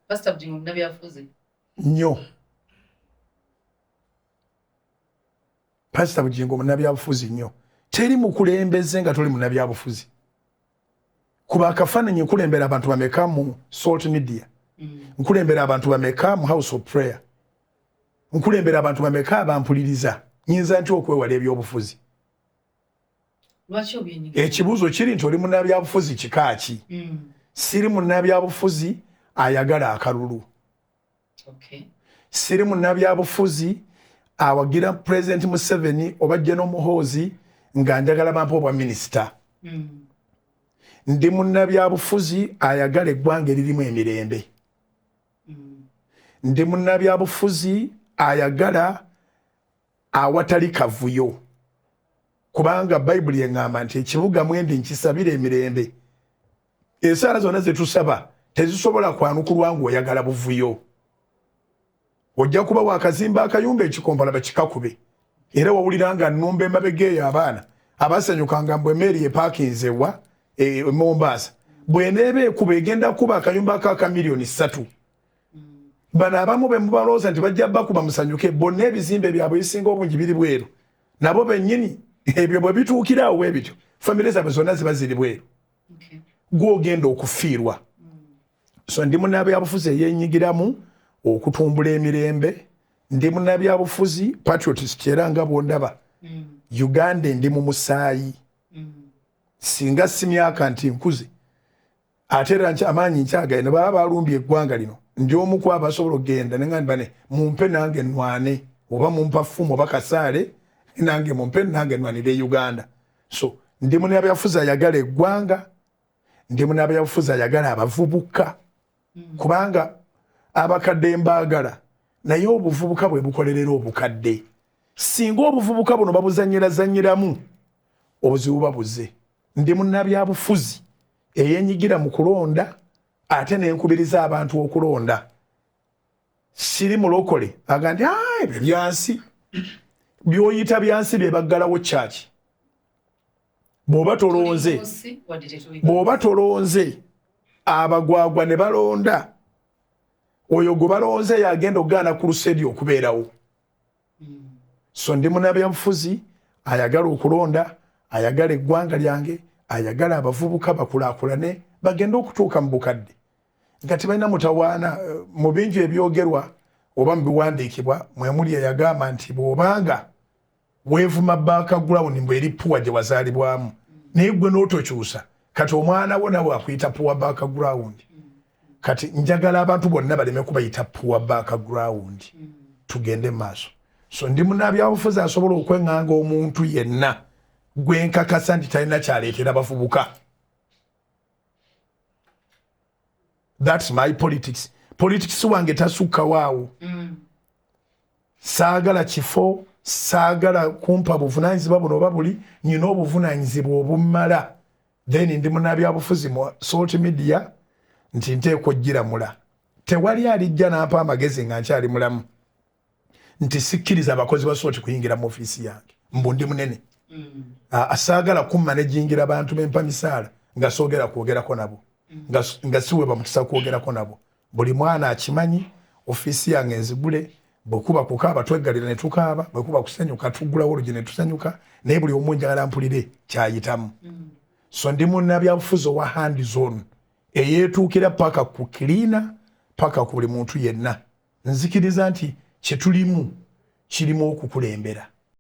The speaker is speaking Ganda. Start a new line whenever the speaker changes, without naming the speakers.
Pastor Bugingo munnabyabufuzi?
Nnyo. Pastor Bugingo munnabyabufuzi nnyo. Teri mukulembeze nga toli munnabyabufuzi. Kuba akafaananyi, nkulembera abantu bameka mu Salt Media? Nkulembera abantu bameka mu House of Prayer? Nkulembera abantu bameka abampuliriza? Nyinza nti okwewala ebyobufuzi?
Lwaki obyenyigira?
Ekibuuzo kiri nti oli munnabyabufuzi kika ki? Siri munnabyabufuzi ayagala akalulu. Siri munnabyabufuzi awagira President Museveni oba General Muhoozi nga njagala bampa obwa minisita. Ndi munnabyabufuzi ayagala eggwanga eririmu emirembe. Ndi munnabyabufuzi ayagala awatali kavuyo, kubanga Bayibuli eŋŋamba nti ekibuga mwendi nkisabira emirembe. Esaala zonna zetusaba tezisobola kwanukulwa ng'oyagala buvuyo. Ojja kuba wakazimba akayumba ekikompala bakikakube, era wawulira nga nnumba emabega eyo abaana abasanyukanga mbu emeeri epaakinze wa e Mombasa, bweneeba ekuba egenda kuba akayumba ka 3 miliyoni. Bano abamu be mubalowooza nti bajja bakuba musanyuke, bonna ebizimbe byabwe ebisinga obungi biri bweru. Nabo bennyini ebyo bwe bituukira awo bwe bityo, famire zaabwe zonna ziba ziri bweru. Gwogenda okufiirwa. So ndi munnabyabufuzi eyenyigiramu okutumbula emirembe. Ndi munnabyabufuzi patriotist, era nga bwondaba, Uganda ndi mu musaayi. Singa si myaka nti nkuze, ate era amaanyi nkyagaye, ne baba balumbye eggwanga lino, ndi omu ku abasobola okugenda nenga bane mumpe nange nwane, oba mumpa ffumu oba kasaale, nange mumpe nange nwanire Uganda. So ndi munnabyabufuzi ayagala eggwanga, ndi munnabyabufuzi ayagala abavubuka, kubanga abakadde mbaagala, naye obuvubuka bwe bukolerera obukadde. Singa obuvubuka buno babuzanyirazanyiramu, obuzibu buba buze. Ndi munnabyabufuzi eyenyigira mu kulonda, ate nenkubiriza abantu okulonda. Siri mulokole aga nti, "Ah, ebyo byansi." Byoyita byansi bye baggalawo kyaki bw'oba tolonze.
Tuli mu nsi, wadde tetuli.
Bw'oba tolonze, abagwagwa ne balonda, oyo gwe balonze yagenda okugaana ku lusedi okubeerawo. So ndi munnabyabufuzi ayagala okulonda, ayagala eggwanga lyange, ayagala abavubuka bakulaakulane, bagende okutuuka mu bukadde nga tebalina mutawaana. Mu bingi ebyogerwa oba mu biwandiikibwa, mwemuli eyagamba nti bw'obanga weevuma background mbwe eri poor gye wazaalibwamu, naye gwe n'otokyusa, kati omwana wo nawe akuyita poor background. Kati njagala abantu bonna baleme kubayita poor background, tugende maaso. So ndi munnabyabufuzi asobola okweŋŋanga omuntu yenna gwe nkakasa nti talina kyaleetera bavubuka. That's my politics. Politics wange tasukkawo. Saagala kifo, saagala kumpa buvunanyizibwa buno oba buli. Nyina obuvunanyizibwa obummala. Then ndi munnabyabufuzi mu Salt Media nti nteekwa oggiramula. Tewali alijja nampa amagezi nga nkyali mulamu nti sikkiriza abakozi ba Salt kuyingira mu ofiisi yange mbu ndi munene. Saagala kummanagingira bantu bempa misaala nga soogera kwogerako nabo, nga siweebwa mukisa kwogerako nabo. Buli mwana akimanyi, ofiisi yange nzigule. Bwekuba kukaaba tweggalira ne tukaaba, bwekuba kusanyuka tuggulawo olugi ne tusanyuka, naye buli omu njagala mpulire kyayitamu. So ndi munnabyabufuzi owa hands on, eyeetuukira paka ku cleaner, paka ku buli muntu yenna. Nzikiriza nti kyetulimu kirimu okukulembera.